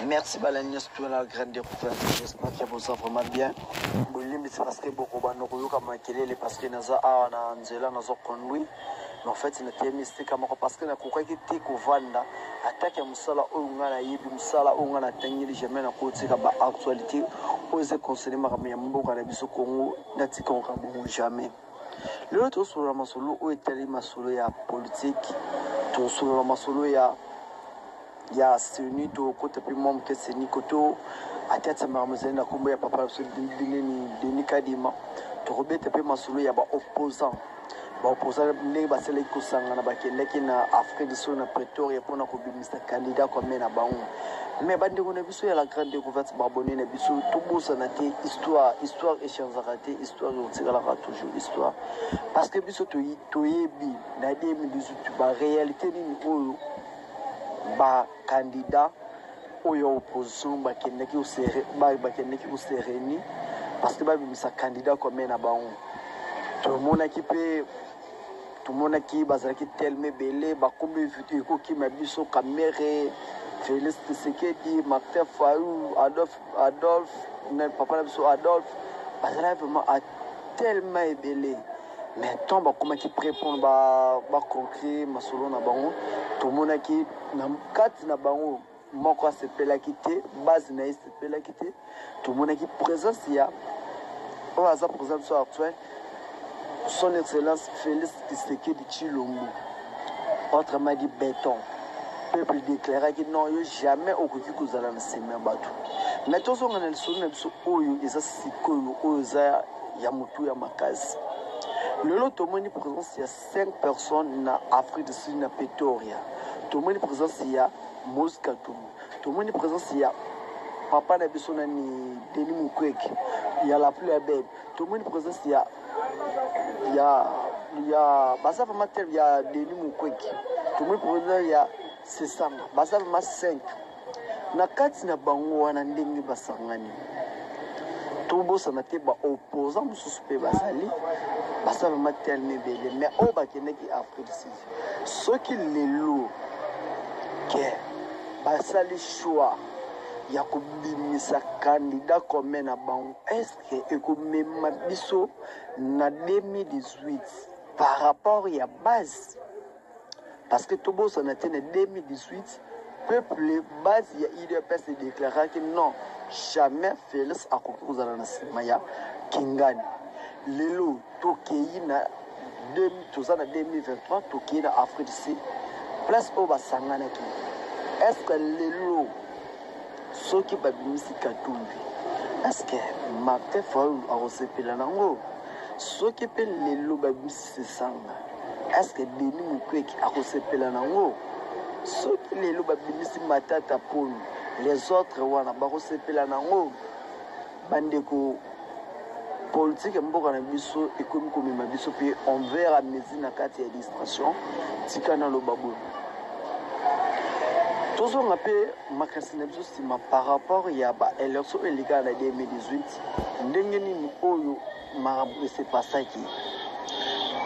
Merci balandi nyonso to na grande découverte. J'espère que boza vraiment bien. Bolimbisi parce que bokobanda koyoka makelele parce que naza awa na nzela nazo conduire. Mais en fait natelemi esika moko parce que nakokaki te kovanda atake ya mosala oyo ngai nayebi mosala oyo ngai natangeli jamais nakotika ba actualité oyo eza concerne makambo ya mboka na biso Congo natika yango bongo jamais. Lelo tosolola masolo oyo etali masolo ya politike, tosolola masolo ya ya seni, tokota mpe mwa moke seni koto atati makambo ezali na nkombo ya papa na biso nini Denis Kadima. Tokobeta mpe masolo ya baopposant baopposant ndenge basalaki kosangana, bakendaki na Afrique du Sud na Pretoria mpona kobimisa candidat commun na bango. Mais bandeko na biso ya la grande découverte, baabonné na biso, tobosana te histoire. Histoire echangeaka te, histoire ekotikalaka toujours histoire, parce que biso toyebi na 2018 baréalité nini oyo bacandidat oyo ya opposition bakendaki kose réunir parce que babimisa candidat commun na bango. Tomonaki mpe tomonaki bazalaki tellement ebele, bakombi ekokima biso Kamerhe, Félix Tshisekedi, Martin Fayulu, Adolphe, Adolphe papa na biso Adolphe, bazalaki vraiment tellement ebele. Mais ntango bakomaki prêt mpona baconclure masolo na bango, tomonaki na kati na bango moko asepelaki te, base na ye esepelaki te. Tomonaki présence ya oyo aza président biso actuel, son excellence Félix Tshisekedi Tshilombo, autrement dit béton. Peuple déclaraki non, yo jamais okoki kozala na nsima ya bato. Mais tozonga na lisolo na biso oyo eza sikoyo, oyo eza ya motu ya makasi. Lelo tomoni présence ya 5 personnes na Afrique du Sud na Pretoria. Tomoni présence ya Moïse Katumbi, tomoni présence ya papa na biso nani Denis Mukwege ya la pluie belle, tomoni présence ya baza vraiment tel ya Denis Mukwege, tomoni présence ya Sesanga, baza vraiment 5 na kati na bango wana. Ndenge basangani, tobosana te baopposant mosusu mpe bazali, baza vraiment tellement ebele. Mais oyo bakendaki Afrique du Sud, soki lelo ke basali choix ya kobimisa candidat commun na bango, est-ce ekomema biso na 2018 par rapport ya base? Parce que tobosana te, na 2018 peuple, base ya UDPS edéclaraki non, jamais Félix akoki kozala na nsima ya Kingani. Lelo tokei na, toza na 2023, tokei na Afrique du Sud, place oyo basanganaki. Est ce que lelo soki babimisi Katumbi, est ce que Martin Fayulu akosepela nango? Soki mpe lelo babimisi Sesanga, est ce que Denis Mukwege akosepela nango? Soki lelo babimisi Matata Ponyo, les autres wana bakosepela nango? Bandeko, politike ya mboka na biso ekomi komema biso mpe envers à mesure na kati ya illustration. Tika naloba boye, tozonga mpe makasi na biso nsima par rapport ya baélection oyo elekaka na 2018, ndenge nini oyo makambo esepasaki,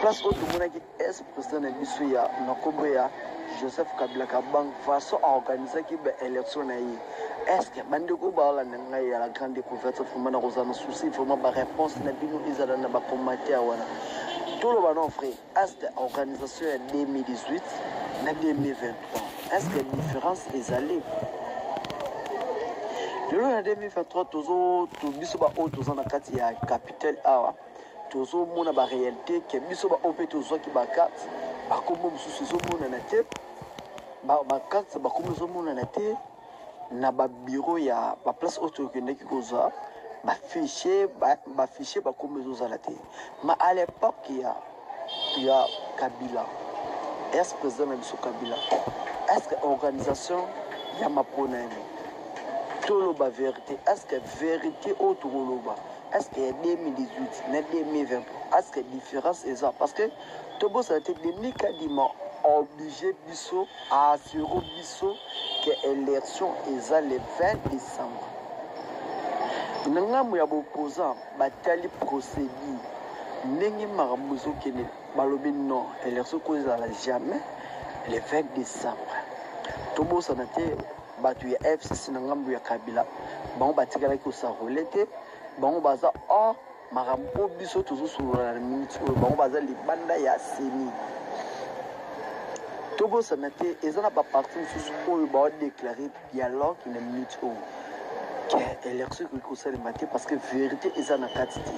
place oyo tomonaki ex président na biso ya na nkombo ya Joseph Kabila Kabange, façon aorganisaki baélection na ye. Est ce que bandeko baolanda ngai ya la grande découverte, vraiment nakozala na souci vraiment baréponse na bino ezala na bacommentaire wana. Toloba non vrai, est ce que organisation ya 2018 na 2023, est ce que différence ezali? Lelo na 2023 tozo biso baoyo toza na kati ya capitale awa, tozomona baréalité ke biso baoyo mpe tozwaki bacarte, bakombo mosusu ezomonana te, bacarte bakombo ezomonana te na babureau ya baplace oyo tokendaki kozwa bafichier. Bafichier bakombo ezozala te. Mais à l'époque ya Kabila, ex président na biso Kabila, est ce que organisation ya maponami, toloba vérité, est ce que vérité oyo tokoloba, est ce que ya 2018 na 2023, est ce que différence eza? Parce que tobosana te, Denis Kadima oblige biso, aassurer biso ke élection eza le 20 décembre. Na ngambo ya baopposant, batali procédure ndenge makambo ezokende, balobi non, élection kozala jamais le 20 décembre. Tobosana te. Bato ya FCC na ngambo ya Kabila, bango batikalaki kosarole te, bango baza hors makambo oyo biso tozosolola na minute oyo, bango baza libanda ya CENI. Tobosana te, eza na baparti mosusu oyo baodeklare dialogue na minute oyo ke élection ekoki kosalema te parce que vérité eza na kati te.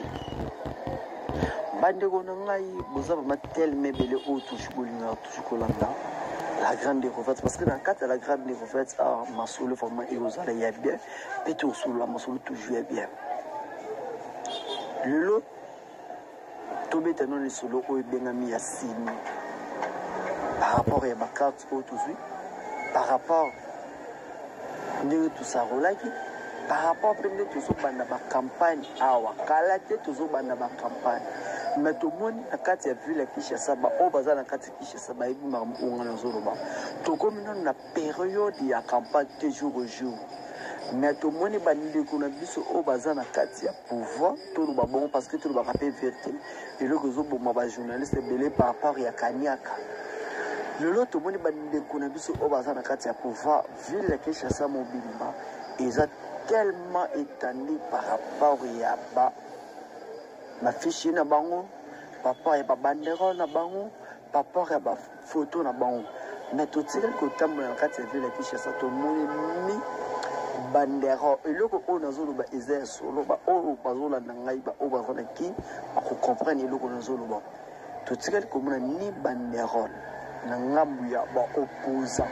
Bandeko na ngai, boza vraiment tellement ebele oyo toujours bolingaka toujours kolanda la grande découverte, parce que na kati ya la grande découverte awa masolo vraiment ekozala ya bien mpe tokosolola masolo toujours ya bien. Lelo tobeta no lisolo oyo ebengami ya sini par rapport ya bacarte oyo tozwi, par rapport ndenge tosarolaki, par rapport mpe nde tozobanda bacampagne awa. Kala te tozobanda bacampagne, mais tomoni na kati ya ville ya Kinshasa, baoyo baza na kati ya Kinshasa bayebi makambo oyo ngai nazoloba. Tokomi nano na periode ya campagne te, jour au jour, mais tomoni bandeko na biso oyo baza na kati ya pouvoir. Toloba bongo parce que tolobaka mpe vérité, eloko ezoboma bajournaliste ebele par rapport ya kaniaka. Lelo tomoni bandeko na biso oyo baza na kati ya pouvoir, ville ya Kinshasa mobimba eza tellement étendue par rapport ya ba bafichier na bango, par rapport ya babanderole na bango, par rapport ya bafoto na bango. Mais totikali kotambola na kati ya ville ya Kinshasa, tomoni ni banderole. Eloko oyo nazoloba eza ya solo, baoyo bazolanda ngai, baoyo baza na ki bakocomprendre eloko nazoloba. Totikali komona ni banderole na ngambu ya baopposant,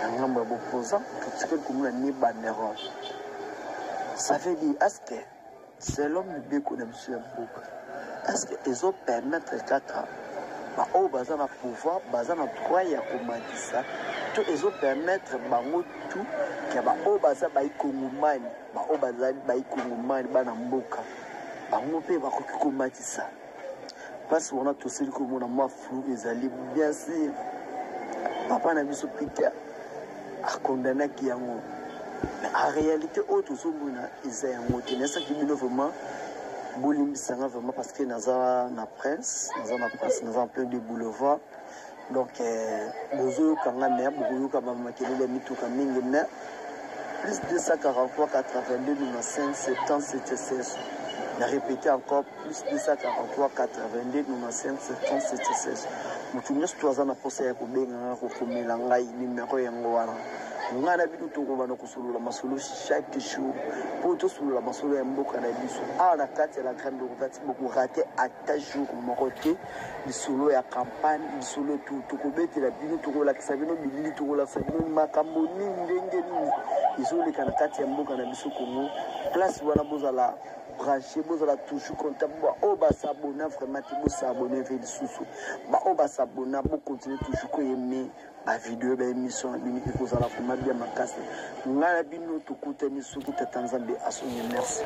na ngambu ya baopposant totikali komona ni banderole. Ça veut dire, est ce que selon mibeko na biso ya mboka, est ce que ezopermettre kaka baoyo baza na pouvoir baza na droit ya komatisa, to ezopermettre bango tout ke baoyo baza baikongomani, baoyo bazali baikongomani bana mboka, bango mpe bakoki komatisa? Mpasi wana tosili komona mwa flou ezali. Bien sûr, papa na biso Peter akondanaki yango, mais en réalité oyo tozomona eza yango te. Nayesaki bino vraiment, bolimbisanga vraiment, parce que naza na prince, naza na prince, naza en plein de boulevard. Donc bozoyoka nga, mais bokoyoka bamakelele ya mituka mingi. Mais plus 243 82 95 70 76. Na répété encore, plus 243 82 95 70 76. Motu nyonso to aza na mposa ya kobenga nga, kokomela ngai, numero yango wana. Ngai na bino tokobanda kosolola masolo chaque jour mpo tosolola masolo ya mboka na biso awa na kati ya la grande découverte. Bokorate ata jour moko te. Lisolo ya campagne, lisolo tokobetela bino, tokolakisa bino bilili, tokolakisa bino makambo nini, ndenge nini ezoleka na kati ya mboka na biso Congo. Place wana bozala branché, bozala toujours contact. Baoyo basabona vraiment te, bosabone mpe lisusu. Baoyo basabona, bocontinue toujours koyeme bavideo, baémission na bino ekozala vraiment bien makasi. Ngai na bino tokutani soki tata Nzambe asongi. Merci.